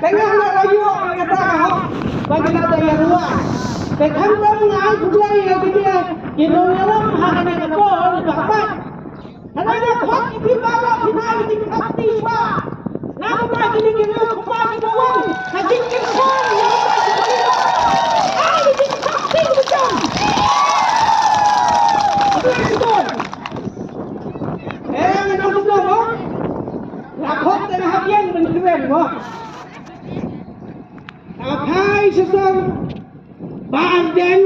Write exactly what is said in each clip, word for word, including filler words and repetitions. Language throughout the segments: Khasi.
Te nga la ïoh kata ka hok ba ngi la dei ïa ruh. Te khamtam nga ai khublei ïa kine ki nongïalam ha kane ka por ba ka pat. Hynrei nga khot ïa phi baroh phi nang ïa ki khapti shuwa. Namar kine ki nongkhublei ki ba wan ha jingkyrshan ïa ka jingkyrshan. Ai jingkhapti ki jam. Khublei shibun. Eh, nga nang khublei mo. Nga khot te nga hap ïeng ban kren mo. Nga phai sha sor Bah Ardent.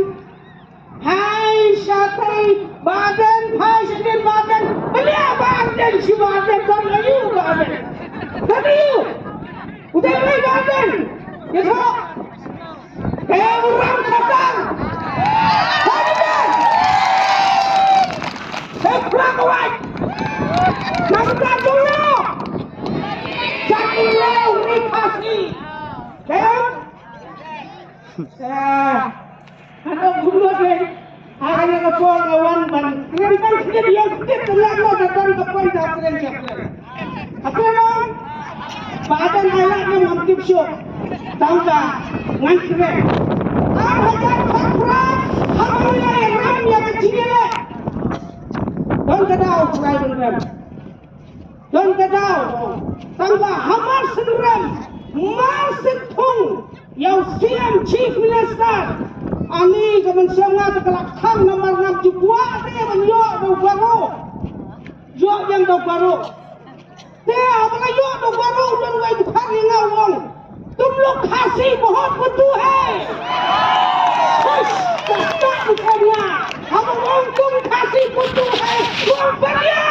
Phai shatei Bah Ardent, phai shatei Bah Ardent. Beliah Bah Ardent, shi Bah Ardent, don aïu Bah Ardent? Don aïu? Utai mai Bah Ardent. Ïathoh. Te u ram satan. Holiday. Te prak awai. Nang ta jong lo. Jati lo ri Khasi. Te Eh, hano kumno ke? Hano ka por ka wan ban. Kren ban kren yang kren ban yang lo da kan ka poi da kren ya kren. Apa lo? Ba da ngai la ngam tip shuh. Tang da ngan kren. Ar hajar khatphra. Hano ya ram ya ka jingïaleh. Don ka daw trai ban ram. Don ka daw tang ba ha Marsynram, Marsynthong, ïa u C M Chief Minister. Ani ka mynsiem nga te ka la khang namar ngam ju kwah te ban ïoh da u baroh. Ïoh ïa da u baroh. Te haba la ïoh da u baroh u don wei u khang ïa nga u ong, "तुम लोग खासी बहुत बुद्धू है।" Hush, ka stop u ong nga. Haba u ong, "तुम खासी बुद्धू है," u ong, "बढ़िया."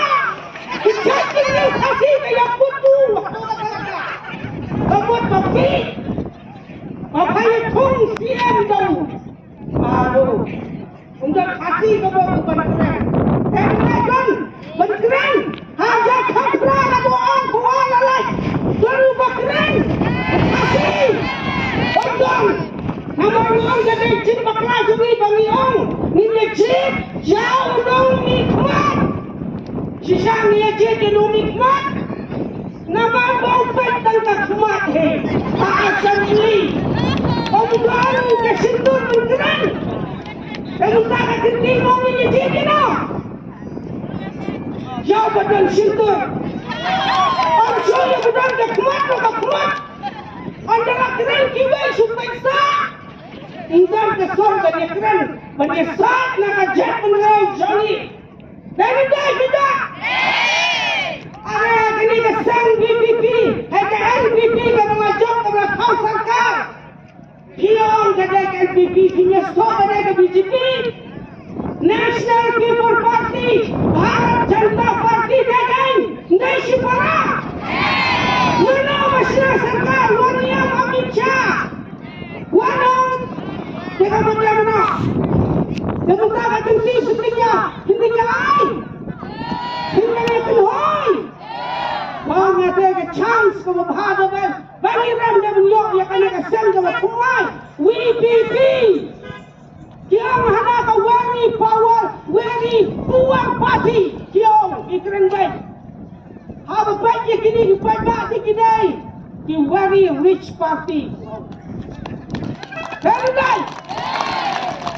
Ka jait ki nong Khasi ka ïa butu. Ka mut ba phi. Ba phi thung C M dong. Baru. Kum don Khasi ka ba ban kren. Kren ban kren. Hajar khatphra ka ba ong ko la lai. Don ba kren. Khasi. Kum don. Namar ngi ong ka dei jingpakla jong ngi ba ngi ong. Ngi ïa jied ïa u nongmihkhmat. Shisha ngi ïa jied ïa u nongmihkhmat. Namar ba u peit tang ka khmat hi. Ha assembly. Ym don ka shyntur ban kren. Ka nuksa ka kynti mo ngi ïa jied ïa no. Ïa u ba don shyntur. Ym shu ïa u ba don ka khmat, ka khmat. Ynda la kren kiwei shu peit sah. Ym don ka sor ban ïa kren ban ïa sah na ka jaitbynriew jong ngi. Dei ne ym dei, dei ne ym dei? Are kane ka seng V P P, ha ka N P P ka ba la jop ka ba la thaw sorkar. Phi ong ka dei ka N P P, phi ïa sngewthuh ka dei ka B J P. National People Party, Bharat Janata Party, dei ka, dei shipara. Mano ba shna sorkar, wan ïa Amit Shah. Wan ong, te ka mut ïa mano. Te mynta ka kynti shu pynïa, pynïa ai. Pynïa ai pynhoi. Ba nga te ka chance ka ba bha da ban. Ba ngi ram da ban ïoh ïa kane ka seng ka ba thymmai. V P P. Ki ong hana ka very power, very poor party. Ki ong, ki kren beit. Haba peit ïa kine ki paidbah te ki dei ki very rich party. Very right.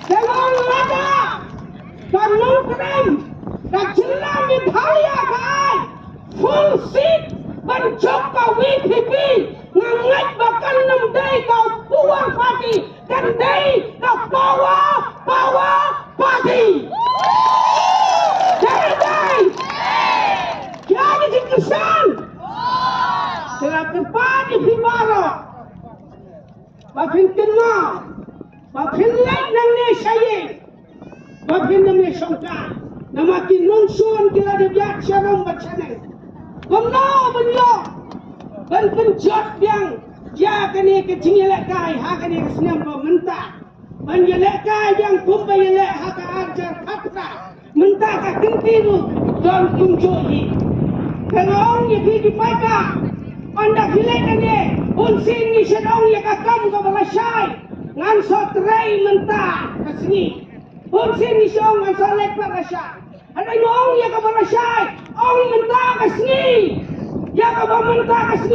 Te long lada ka Nongkrem, ka jylla Meghalaya ka ai full seat ban jop ka V P P. Nga ngeit ba kan ym dei ka poor party, kan dei ka power, power party. Dei, dei. Ïa ka jingkyrshan. Te nga kyrpad ïa phi baroh ba phin kynmaw ba phin leit nangne sha ïing. Ba phin ym ïa shongkai. Namar ki nongshun ki la dep ïaid sharum bad shaneng. Kumno ban ïoh ban pynjot biang ïa kane ka jingïalehkai ha kane ka snem ba mynta. Ban ïalehkai biang kumba ïaleh ha ka ar hajar khatphra. Mynta ka kynti ruh don kumjuh hi. Te nga ong ïa phi ki paidbah, ynda phi leit nangne, bunsien ngi shet ong ïa ka kam kaba lashai. Ngan sa trei mynta ka sngi. Bunsien ngi shu ong ngan sa leit pat lashai. Hynrei nga ong ïa kaba lashai, ong mynta ka sngi. Ïa kaba mynta ka sngi